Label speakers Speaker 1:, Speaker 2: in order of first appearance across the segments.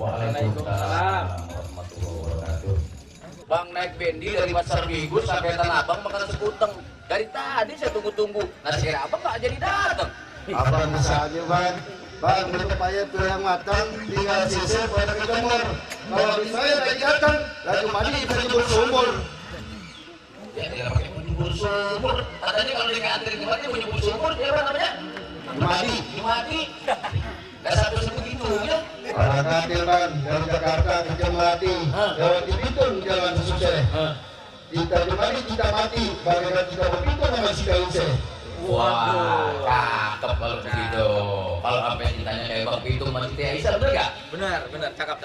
Speaker 1: Waalaikumsalam warahmatullahi wabarakatuh. Bang naik bendi dari Pasar Minggu sampai Tanah Abang makan sekuteng. Dari tadi saya tunggu-tunggu. Nasi abang nggak jadi datang.
Speaker 2: Abang misalnya bang, bang untuk payah tuh yang matang tinggal sisir pada kejemur. Kalau saya lagi datang, lagi mandi bisa jebur sumur.
Speaker 1: Ya tidak pakai menyebur sumur. Katanya kalau dia nganterin kemarin menyebur sumur, dia apa namanya?
Speaker 2: Mandi.
Speaker 1: Mati. Nggak satu sebegitu ya.
Speaker 2: Orang ngantil bang dari Jakarta ke Jemati, lewat di Bitung jalan susah. Kita Jemati kita mati, bagaikan kita berpitung sama si Kaise.
Speaker 1: Wah, cakep kalau begitu. Kalau sampai ditanya kayak Bang Pitung masih Tia Isa, bener nggak?
Speaker 3: Benar, cakep.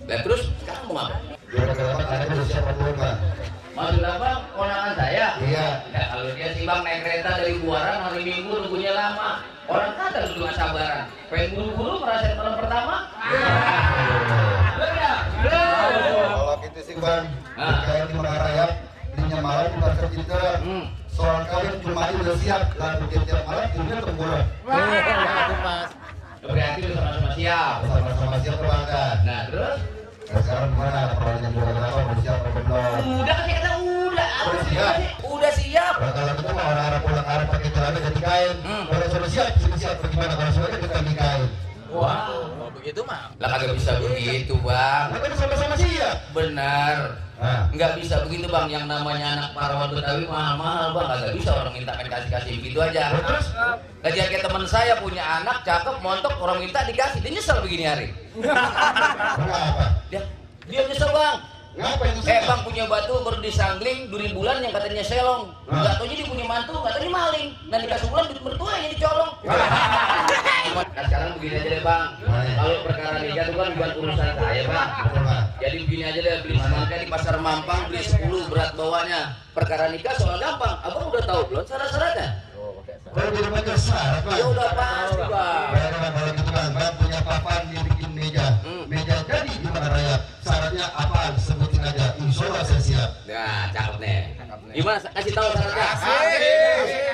Speaker 1: Dan terus sekarang mau apa?
Speaker 2: Juara berapa ada di siapa dulu bang?
Speaker 1: Maksud abang, ponakan saya?
Speaker 2: Iya.
Speaker 1: Nah, kalau dia sih bang naik kereta dari Buaran hari Minggu nunggunya lama. Orang kata lu nggak sabaran. Pengen buru-buru merasain malam pertama? Bener.
Speaker 2: Kalau gitu sih bang, kayak di Makarayap, belinya malam di pasar Citra. Soal kawin cuma udah siap, lalu tiap malam tidurnya tenggelam.
Speaker 1: Berarti lu sama-sama siap.
Speaker 2: Sama-sama siap terbangkan.
Speaker 1: Nah terus?
Speaker 2: Nah, sekarang gimana? Perolehnya juara berapa? Udah siap apa belum?
Speaker 1: Udah sih kata udah.
Speaker 2: Udah siap.
Speaker 1: Udah siap.
Speaker 2: Nah, kalau kita mau orang pulang arah pakai celana ganti kain. Kalau sudah siap bagaimana? Kalau sudah kita ganti kain.
Speaker 1: Wah,
Speaker 3: Kalau begitu mah.
Speaker 1: lah kagak bisa begitu bang.
Speaker 2: Nah, kan sama-sama siap.
Speaker 1: Benar.
Speaker 2: Nah,
Speaker 1: Nggak bisa begitu bang, yang namanya anak parawan Betawi mahal-mahal bang, kagak bisa orang minta main kasih-kasih begitu aja.
Speaker 2: terus
Speaker 1: Kajian kayak teman saya punya anak cakep, montok, orang minta dikasih, dia nyesel begini hari.
Speaker 2: kenapa?
Speaker 1: Dia nyesel bang.
Speaker 2: Ngapa itu?
Speaker 1: Bang punya batu baru disangling, duri bulan yang katanya selong. Nggak taunya dia punya mantu, nggak taunya maling. Dan dikasih bulan duit mertua yang dicolong. Nah sekarang begini aja deh bang, kalau perkara nikah itu kan bukan urusan saya bang. Jadi begini aja deh, beli semangka di pasar Mampang, beli 10 berat bawahnya. Perkara nikah soal gampang, abang udah tahu belum syarat-syaratnya?
Speaker 2: Kalau jadi pakai syarat bang.
Speaker 1: Ya udah pasti bang.
Speaker 2: Bayangkan kalau gitu bang punya papan dia bikin meja. Meja jadi di Makarayap. Syaratnya apaan? Sebutin aja. Insya Allah saya siap.
Speaker 1: Nah cakep nih. Gimana? Kasih tahu syaratnya.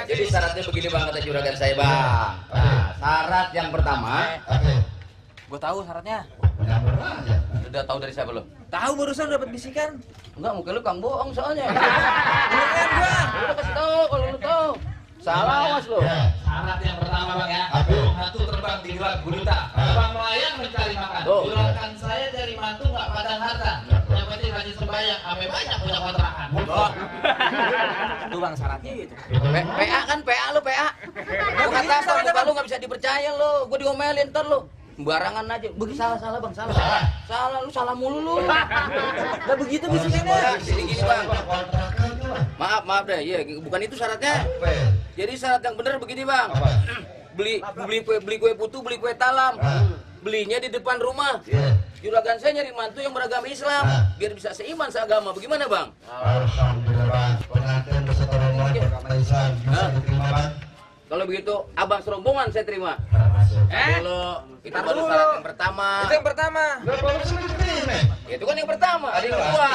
Speaker 1: Jadi syaratnya begini bang, kata juragan saya bang. Nah syarat yang pertama.
Speaker 2: Oke.
Speaker 3: Gue tahu syaratnya.
Speaker 2: Menyambut aja.
Speaker 1: Udah tahu dari siapa lo?
Speaker 3: Tahu barusan dapat bisikan.
Speaker 1: Enggak, mungkin lu kang bohong soalnya.
Speaker 3: Bukan gua.
Speaker 1: Udah kasih tahu kalau lu tahu. Salah awas lo.
Speaker 2: Ya.
Speaker 4: Syarat yang pertama bang ya,
Speaker 2: Apa?
Speaker 4: mantu terbang di gelap gurita, terbang melayang mencari makan.
Speaker 1: Tuh.
Speaker 4: Juragan saya dari mantu nggak padang harta, yang penting rajin sembahyang, ame banyak punya kontrakan.
Speaker 3: Itu bang syaratnya gitu.
Speaker 1: PA kan PA lu PA. Gua kata apa muka lu nggak bisa dipercaya lo. Gua diomelin ntar lu. Barangan aja. Begitu salah bang, salah. Salah lu, salah mulu lu.
Speaker 3: Lah begitu bisikannya.
Speaker 1: Gini bang.
Speaker 2: Kontrakan itu lah.
Speaker 1: Maaf deh, iya bukan itu syaratnya.
Speaker 2: Apa?
Speaker 1: Jadi syarat yang benar begini bang.
Speaker 2: Apa?
Speaker 1: Beli kue putu, beli kue talam. Belinya di depan rumah.
Speaker 2: Iya.
Speaker 1: Juragan saya nyari mantu yang beragama Islam biar bisa seiman seagama. Bagaimana bang?
Speaker 2: Alhamdulillah bang. Pengantin beserta rombongan beragama Islam bisa diterima bang.
Speaker 1: Kalau begitu abang serombongan saya terima.
Speaker 2: Masuk.
Speaker 1: Dulu itu baru syarat yang pertama.
Speaker 3: Itu yang pertama.
Speaker 2: Gak boleh sendiri diterima.
Speaker 1: Itu kan yang pertama. Ada yang kedua.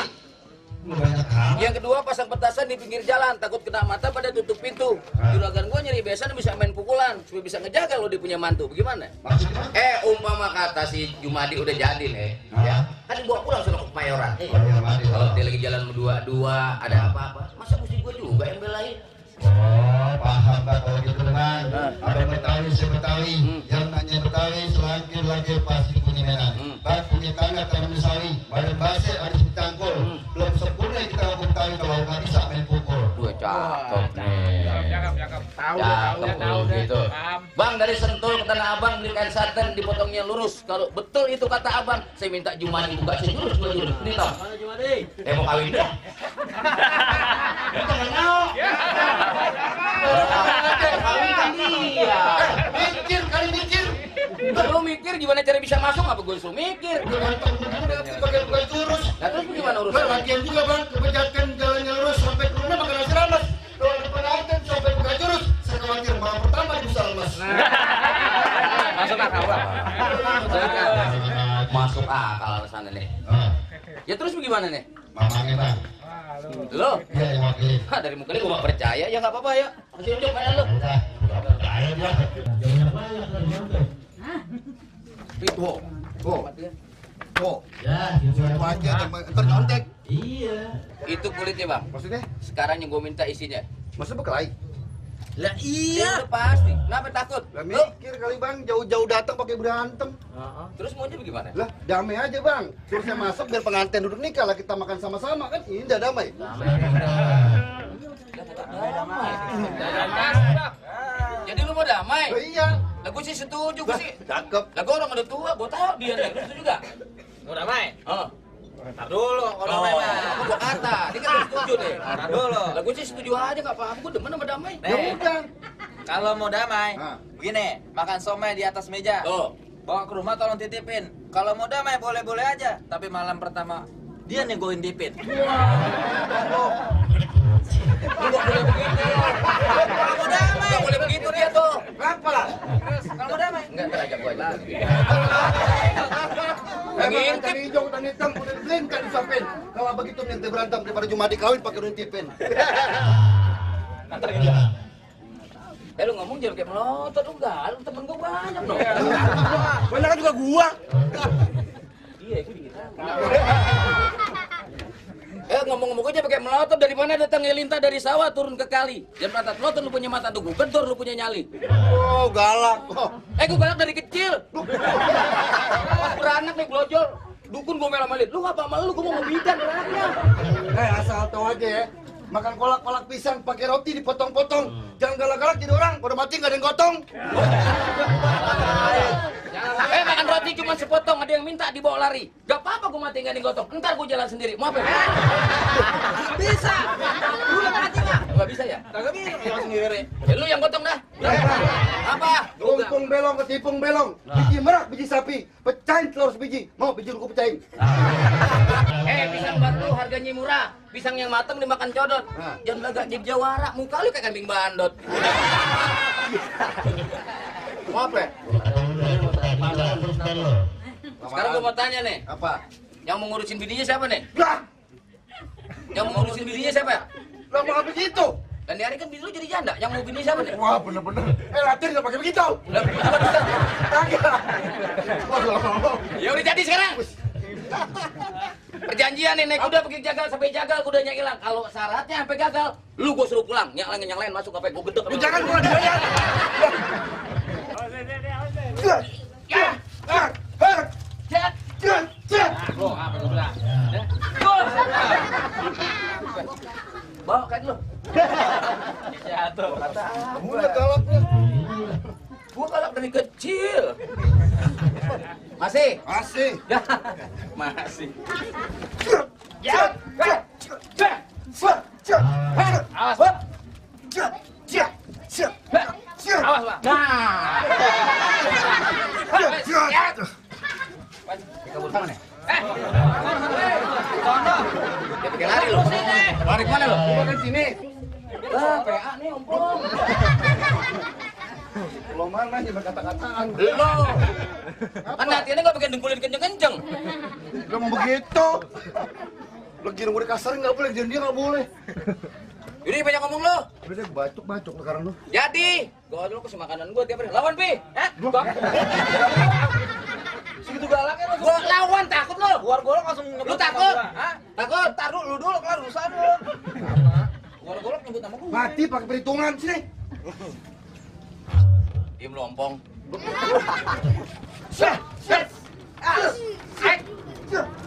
Speaker 2: Lu banyak hal.
Speaker 1: Yang kedua pasang petasan di pinggir jalan, takut kena mata pada tutup pintu. Juragan gua nyari besan bisa main pukulan supaya bisa ngejaga lo dia punya mantu. Bagaimana?
Speaker 2: Maksudnya?
Speaker 1: Umpama kata si Jumadi udah jadi nih, ya. Kan dibawa pulang sudah ke Kemayoran. Kalau dia lagi jalan berdua-dua, ada apa-apa, masa mesti gua juga yang belain?
Speaker 2: Oh, paham Pak kalau gitu bang. Abang Betawi, saya Betawi. Yang nanya Betawi, selangkir pasti punya mainan. Bang punya tangga, tangan sawi. Badan basi harus dicangkul. Belum sempurna kita ngomong Betawi kalau nggak bisa main pukul.
Speaker 1: Gue cakep nih. Tahu gitu. Bang dari Sentul ke Tanah Abang beli kain satin dipotongnya lurus. Kalau betul itu kata abang, saya minta Jumadi buka saya lurus. Ini tau. Mau kawin dah.
Speaker 2: Mikir kali mikir.
Speaker 1: Lu mikir gimana cara bisa masuk apa gue suruh mikir.
Speaker 2: Bukan jurus.
Speaker 1: Nah terus gimana
Speaker 2: Bang,
Speaker 1: urusan?
Speaker 2: latihan juga bang, kebijakan jalannya lurus sampai ke rumah makan nasi rames. Kalau di pengantin sampai buka jurus, saya khawatir malam pertama bisa lemas.
Speaker 3: Masuk akal bang.
Speaker 1: Masuk akal alasannya nih. Ya terus bagaimana nih?
Speaker 2: Mamangnya bang.
Speaker 1: Lo?
Speaker 2: Iya yang wakil.
Speaker 1: Dari muka dia gue gak percaya, ya gak apa-apa ya. Masih unjuk mainan lo.
Speaker 2: Udah, nggak percaya dia. Jangan banyak lagi nanti.
Speaker 1: Itu.
Speaker 2: Oh. Oh.
Speaker 4: Ya,
Speaker 2: Itu aja ntar nyontek.
Speaker 4: Iya.
Speaker 1: Itu kulitnya bang.
Speaker 2: Maksudnya?
Speaker 1: Sekarang yang gue minta isinya.
Speaker 2: Maksudnya berkelahi?
Speaker 4: Lah
Speaker 1: Iya udah pasti. Kenapa takut?
Speaker 2: Lah
Speaker 1: Lu,
Speaker 2: mikir kali bang, jauh-jauh datang pakai berantem.
Speaker 1: terus maunya bagaimana?
Speaker 2: Lah damai aja bang. Terus saya masuk biar pengantin duduk nikah lah kita makan sama-sama kan. Ini udah damai.
Speaker 1: Jadi lu mau damai?
Speaker 2: Oh, iya.
Speaker 1: Lah gue sih setuju gue sih.
Speaker 2: Cakep.
Speaker 1: Lah gue orang udah tua, gue tahu dia nih. Lu setuju gak?
Speaker 3: Mau damai?
Speaker 1: Oh.
Speaker 3: Ntar dulu kalau damai mah.
Speaker 1: Aku gua kata, dia kan setuju deh.
Speaker 3: Ntar dulu.
Speaker 1: Lah gue sih setuju aja gak apa-apa, gue demen sama damai.
Speaker 2: Ya udah.
Speaker 3: Kalau mau damai,
Speaker 2: Ah.
Speaker 3: begini, makan somai di atas meja.
Speaker 1: Tuh.
Speaker 3: Bawa ke rumah tolong titipin. Kalau mau damai boleh-boleh aja, tapi malam pertama dia nih gue intipin.
Speaker 1: Lu gak boleh begitu.
Speaker 3: Kalau mau damai,
Speaker 1: Gak boleh begitu dia tuh.
Speaker 2: Kenapa lah?
Speaker 3: terus kalau mau damai.
Speaker 1: Enggak, ntar ajak gue aja.
Speaker 2: Emang ikan hijau, ikan hitam, udah dibeliin kan disuapin. Kalau begitu nanti berantem daripada cuma dikawin pakai ngintipin.
Speaker 1: Lu ngomong jangan kayak melotot lu enggak, lu temen gue banyak dong.
Speaker 2: Banyak kan juga gua.
Speaker 1: Iya, itu dikit. Ngomong-ngomong aja pakai melotot, dari mana datang Elinta dari sawah turun ke kali. Jangan melotot melotot, lu punya mata tuh, gue gedor lu punya nyali.
Speaker 2: Oh galak. Oh.
Speaker 1: Gue galak dari kecil. Pas beranak nih blojol, dukun gue melomelin. Lu ngapa sama lu, gue mau ngebidan galaknya.
Speaker 2: Asal tahu aja ya. Makan kolak-kolak pisang pakai roti dipotong-potong. Jangan galak-galak jadi orang. Udah mati nggak ada yang gotong.
Speaker 1: Makan roti cuma sepotong, ada yang minta dibawa lari. Gak apa-apa gue mati nggak digotong. Ntar gue jalan sendiri. Mau apa?
Speaker 3: Bisa. Lu yang mati nggak?
Speaker 1: Nggak bisa ya?
Speaker 3: Kagak bisa, jalan sendiri.
Speaker 1: Ya lu yang gotong dah. Apa?
Speaker 2: Lumpung belong ketipung belong. Biji merak, biji sapi. Pecahin telur sebiji. Mau biji lu gua pecahin.
Speaker 1: Pisang batu harganya murah. Pisang yang matang dimakan codot.
Speaker 2: Nah.
Speaker 1: Jangan agak jadi jawara. Muka lu kayak kambing bandot.
Speaker 2: Mau apa?
Speaker 1: Sekarang gue mau tanya nih.
Speaker 2: Apa?
Speaker 1: Yang mau ngurusin bininya siapa nih?
Speaker 2: Lah,
Speaker 1: Yang mau ngurusin bininya siapa?
Speaker 2: lah mau begitu.
Speaker 1: Dan di hari kan bini lu jadi janda. Yang mau bini siapa nih?
Speaker 2: Wah bener-bener. Latihan nggak pakai begitu.
Speaker 1: Lah, coba bisa.
Speaker 2: Kagak.
Speaker 1: Ya udah jadi sekarang. Perjanjian nih, naik kuda pergi jagal sampai jagal kudanya hilang. Kalau syaratnya sampai gagal, lu gue suruh pulang. Yang lain masuk apa gue gedek.
Speaker 2: Lu jangan gua dibayar.
Speaker 1: Bawa kan lu.
Speaker 3: Jatuh.
Speaker 2: Udah galaknya.
Speaker 1: Gua galak dari kecil. Masih?
Speaker 2: Masih.
Speaker 1: Ya. Masih. Awas, Bang. Awas, Bang. Nah. Kabur kemana?
Speaker 3: Sono.
Speaker 1: Dia pakai lari lu. Lari kemana lu?
Speaker 2: Gua kan sini.
Speaker 1: PA nih, ompong.
Speaker 2: Lo mana sih berkata-kataan?
Speaker 1: Lo. Kan latihannya nggak pakai dengkulin kenceng-kenceng.
Speaker 2: Gak mau begitu. Lagi nunggu di kasar nggak boleh, jadi dia nggak boleh.
Speaker 1: Yaudah banyak ngomong lo.
Speaker 2: Udah deh, bacok sekarang lu.
Speaker 1: Jadi, gua dulu kasih makanan gua tiap hari. Lawan, Pi.
Speaker 3: Segitu galaknya lu.
Speaker 1: Gua lawan, takut lo.
Speaker 3: Keluar golok langsung nyebut
Speaker 1: Lu
Speaker 3: nama
Speaker 1: takut?
Speaker 3: gua. Hah?
Speaker 1: Takut?
Speaker 3: Ntar lu dulu kelar urusan lu. Keluar golok nyebut nama gua.
Speaker 2: Mati pakai perhitungan sini.
Speaker 1: Diem lo, ompong.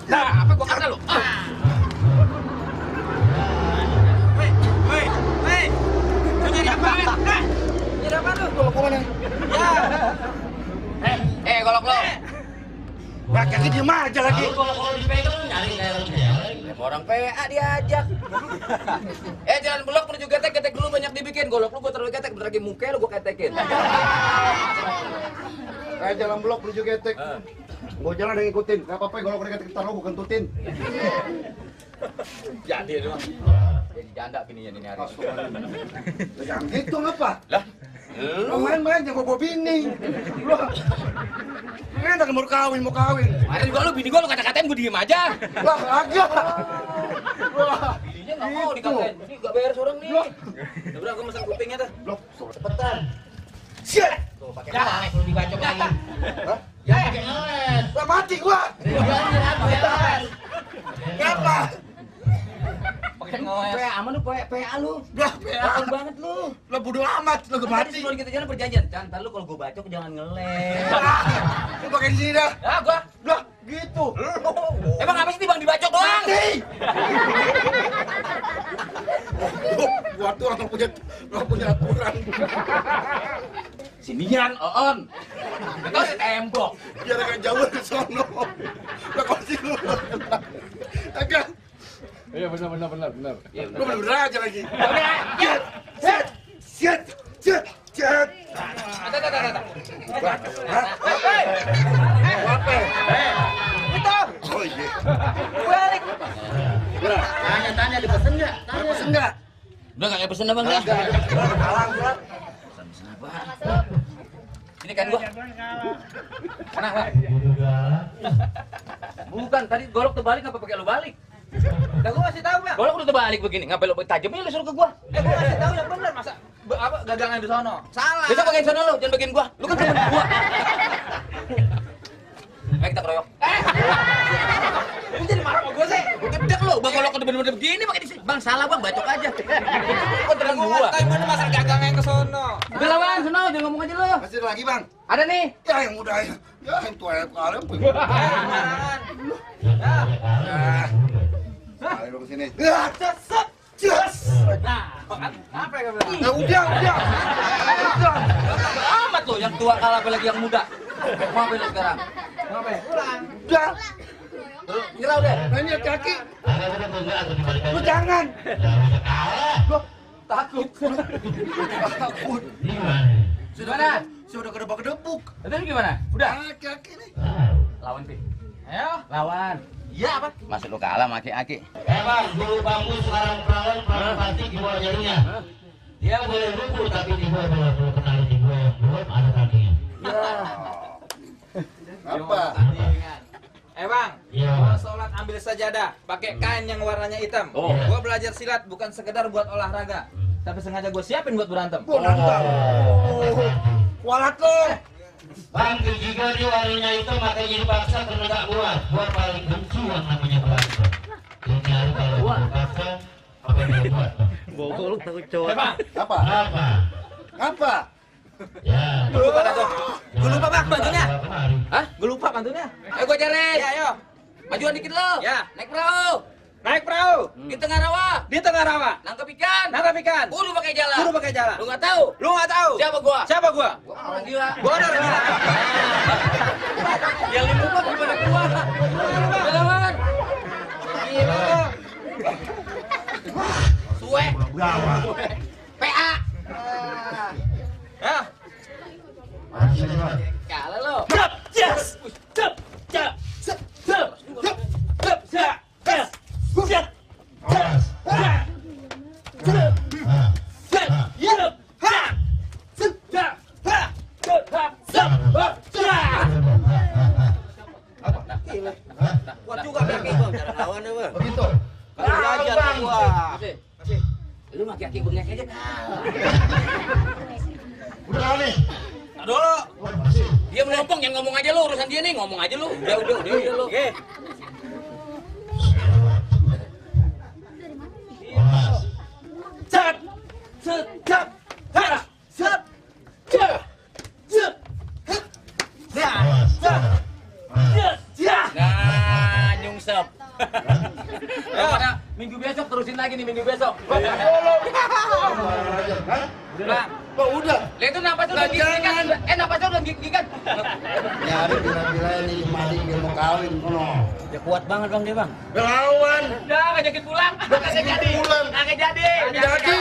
Speaker 1: Nah, apa gua kata lo?
Speaker 3: Woi. Lu nyari apaan? Hah? Nyari apaan lu?
Speaker 2: Kalau kemana?
Speaker 1: Ya. Golok lo.
Speaker 2: Nah, kaki diem aja lagi.
Speaker 1: Kalau dipegang nyari kayak orang PA diajak. Jalan blok menuju getek dulu banyak dibikin. Golok lu gua taruh getek, bentar lagi muka lu gua ketekin.
Speaker 2: Kayak jalan blok menuju getek. Gua jalan ada yang ngikutin. Gak apa-apa kalau mereka getek taruh bukan tutin.
Speaker 1: Jadi doang. Jadi janda bininya ini hari.
Speaker 2: Jangan gitu ngapa?
Speaker 1: Lah,
Speaker 2: Lu main-main jangan bawa bini. Lu enak mau kawin.
Speaker 1: kemarin juga lu bini gua lu kata-katain gua diem aja.
Speaker 2: Lah, agak. Wah,
Speaker 1: Bininya nggak mau dikatain. Ini nggak beres orang nih.
Speaker 3: Udah berapa gua mesen kupingnya tuh.
Speaker 2: blok.
Speaker 1: Cepetan.
Speaker 2: Siap.
Speaker 1: Tuh pakai tangan lu dibacok lagi.
Speaker 2: Hah?
Speaker 1: Ya pakai ngeles.
Speaker 2: Lah mati gua.
Speaker 1: Ngeles.
Speaker 2: Kenapa?
Speaker 3: Pakai ngoes.
Speaker 1: PA aman lu, PA lu.
Speaker 2: Lah PA.
Speaker 1: Takut banget lu.
Speaker 2: Lah bodo amat, lu
Speaker 1: Tadi
Speaker 2: mati.
Speaker 1: sebelum kita jalan perjanjian, Chan, ntar lu kalau gua bacok jangan ngeles.
Speaker 2: Lu pakai di sini dah.
Speaker 3: Ya gua.
Speaker 2: Lah gitu.
Speaker 1: Emang apa sih Bang dibacok doang?
Speaker 2: Mati. Gua tuh nggak punya aturan.
Speaker 1: Sinian, On. Itu si tembok.
Speaker 2: Biar agak jauh dari sono. Lah kok sih lu? Agak.
Speaker 5: Iya benar.
Speaker 1: Iya,
Speaker 2: Lu bener aja lagi.
Speaker 1: Ya.
Speaker 2: Set.
Speaker 3: Ada.
Speaker 2: Apa?
Speaker 3: Itu.
Speaker 2: Oh iya.
Speaker 3: Balik.
Speaker 1: Tanya dipesen enggak?
Speaker 2: Ada pesen enggak?
Speaker 1: Udah enggak pesen Bang ya?
Speaker 2: Kalah gua.
Speaker 1: Pesen apa? Ini kan gua.
Speaker 3: Kenapa?
Speaker 1: Bukan, tadi golok terbalik apa pakai lu balik?
Speaker 3: Lah gua masih tahu, Bang.
Speaker 1: Golok udah terbalik begini, ngapain lu tajamnya lu suruh ke gua?
Speaker 3: Gua masih tahu yang benar masa apa gagangan di sono. Salah.
Speaker 1: Besok bagian sana lu, jangan bagian gua. Lu kan temen gua. Ayo kita keroyok.
Speaker 3: Lu jadi marah sama gua sih.
Speaker 1: Gedek lu, Bang golok udah bener-bener begini pakai di sini. Bang salah Bang, bacok aja. Lu kan temen gua.
Speaker 3: Tapi mana masa gagangan ke sono.
Speaker 1: Udah lawan, sana jangan ngomong aja lu.
Speaker 2: Masih ada lagi, Bang.
Speaker 1: Ada nih.
Speaker 2: Ya yang udah ya. Ya yang tua ya kalian.
Speaker 3: Sembarangan. Ya.
Speaker 2: Ayo ke sini. Ya, Yes.
Speaker 3: Nah, apa yang bilang?
Speaker 2: Ya udah.
Speaker 1: Amat lu yang tua kalah apalagi yang muda. Mau apa lu sekarang?
Speaker 3: Apa? Pulang.
Speaker 2: Udah.
Speaker 1: Nyerah udah.
Speaker 2: Nah ini kaki. Lu jangan. Loh,
Speaker 1: Takut.
Speaker 2: takut.
Speaker 1: Gimana?
Speaker 2: Sudah kedebak-kedebuk.
Speaker 1: Tadi gimana? Udah.
Speaker 2: Kaki nih.
Speaker 1: Lawan Pi.
Speaker 3: Ayo.
Speaker 1: Lawan.
Speaker 3: Iya apa?
Speaker 1: Masuk lu kalah sama aki-aki.
Speaker 5: Emang guru bambu sekarang perawan pasti di bawah jarinya. Dia boleh ruku tapi di bawah kalau kenal di bawah belum ada kakinya.
Speaker 2: Apa?
Speaker 3: Bang,
Speaker 5: Iya.
Speaker 3: kalau sholat ambil sajadah, pakai kain yang warnanya hitam.
Speaker 1: Oh.
Speaker 3: Gua belajar silat bukan sekedar buat olahraga, tapi sengaja gua siapin buat berantem.
Speaker 2: Gua nantang. Walat lo.
Speaker 5: Bang, jika dia warnanya itu makanya dipaksa karena nggak buat paling benci yang namanya berantem. Ini hari kalau dipaksa apa yang dia buat?
Speaker 1: Bogol takut cowok.
Speaker 3: Bang,
Speaker 2: Apa?
Speaker 5: Apa?
Speaker 2: Apa?
Speaker 5: Ya.
Speaker 3: gua lupa dah tuh. Gua lupa Bang bantunya.
Speaker 5: Kemarin.
Speaker 3: Hah? Gua lupa bantunya.
Speaker 1: Ayo gua cari.
Speaker 3: Ya, ayo.
Speaker 1: Majuan dikit lo.
Speaker 3: Ya.
Speaker 1: Naik perahu.
Speaker 3: Naik perahu.
Speaker 1: Di tengah rawa.
Speaker 3: Di tengah rawa.
Speaker 1: Nangkep ikan.
Speaker 3: Nangkap ikan.
Speaker 1: Kudu pakai jalan.
Speaker 3: Kudu pakai jalan.
Speaker 1: Lu nggak tahu?
Speaker 3: Lu nggak tahu.
Speaker 1: Siapa gua?
Speaker 3: Siapa gua?
Speaker 1: Gua orang gila.
Speaker 3: Gua ada orang gila.
Speaker 1: Yang lima gua gimana gua? Jalan.
Speaker 3: Gila lu.
Speaker 1: Suwe. PA.
Speaker 3: Ya.
Speaker 1: Kalah lo.
Speaker 3: Yes. Cep. Cep. Cep. Cep. Cep. Cep. Cep. Cep.
Speaker 5: Awas.
Speaker 3: Kuat juga kaki Bang, cara lawannya Bang.
Speaker 2: Begitu.
Speaker 3: Kalau belajar gua.
Speaker 1: Masih. Lu maki-aki bengek aja kalah.
Speaker 2: Udah kali.
Speaker 3: Nah, dulu.
Speaker 2: Masih.
Speaker 1: Dia melompong, yang ngomong aja lu, urusan dia nih, ngomong aja lu. Udah lu.
Speaker 3: Oke.
Speaker 5: Awas.
Speaker 3: Cet. Cet. Cet. Hara. Cet. Cet. Cet. Ya.
Speaker 5: Awas.
Speaker 3: Cet. Ya.
Speaker 1: Nah, nyungsep. Pada minggu besok terusin lagi nih minggu besok. Udah.
Speaker 2: Kok udah?
Speaker 1: Lihat itu napas udah gigi-gigikan. Napasnya udah gigi-gigikan.
Speaker 2: Nyari bila-bila ini maling dia mau kawin. Kono.
Speaker 1: Ya kuat banget Bang dia, Bang.
Speaker 2: Lawan.
Speaker 1: Udah ngajakin pulang. Kagak jadi.
Speaker 2: pulang.
Speaker 1: Kagak jadi.
Speaker 2: Jadi.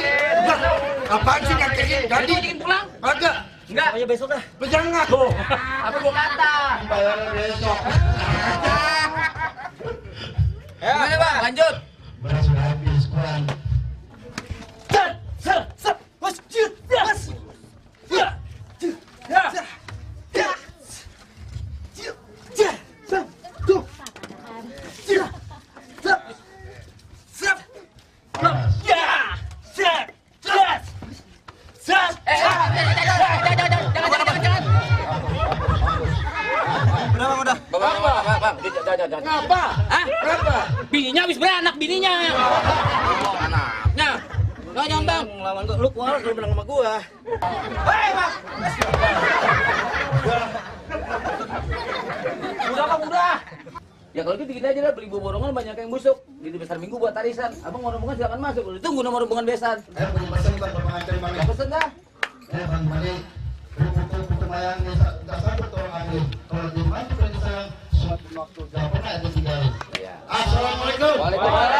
Speaker 2: Apaan sih ngajakin?
Speaker 1: Jadi
Speaker 2: Jadi.
Speaker 1: ngajakin pulang?
Speaker 2: Kagak.
Speaker 1: Enggak. Pokoknya besok dah.
Speaker 2: Jangan.
Speaker 1: Apa gua kata?
Speaker 2: Bayaran besok.
Speaker 1: Gimana Bang? Lanjut.
Speaker 5: Beras sudah habis kurang.
Speaker 3: Cet. Cet. Cet. Was. Cet. Was. Ya. Ya. Ya.
Speaker 1: Jangan.
Speaker 6: Kenapa?
Speaker 3: Hah?
Speaker 6: Kenapa?
Speaker 3: Bininya habis beranak bininya. Anaknya. Nggak nyontong.
Speaker 6: Lawan gua, lu kuat, lu menang sama gua.
Speaker 3: Hei, Bang. Udah, Bang, udah.
Speaker 1: Ya kalau gitu gini aja lah, beli borongan banyak yang busuk. Di besar minggu buat arisan. Abang mau rombongan silakan masuk. Lu tunggu nomor rombongan besan.
Speaker 2: Punya pesan Bang, pengantin Bang.
Speaker 1: Ya pesen dah.
Speaker 2: Bang Mani, buku mayangnya tak satu tolong ambil. Kalau dibantu dari saya, suatu waktu gak pernah ada tinggalin. Assalamualaikum.
Speaker 1: Waalaikumsalam.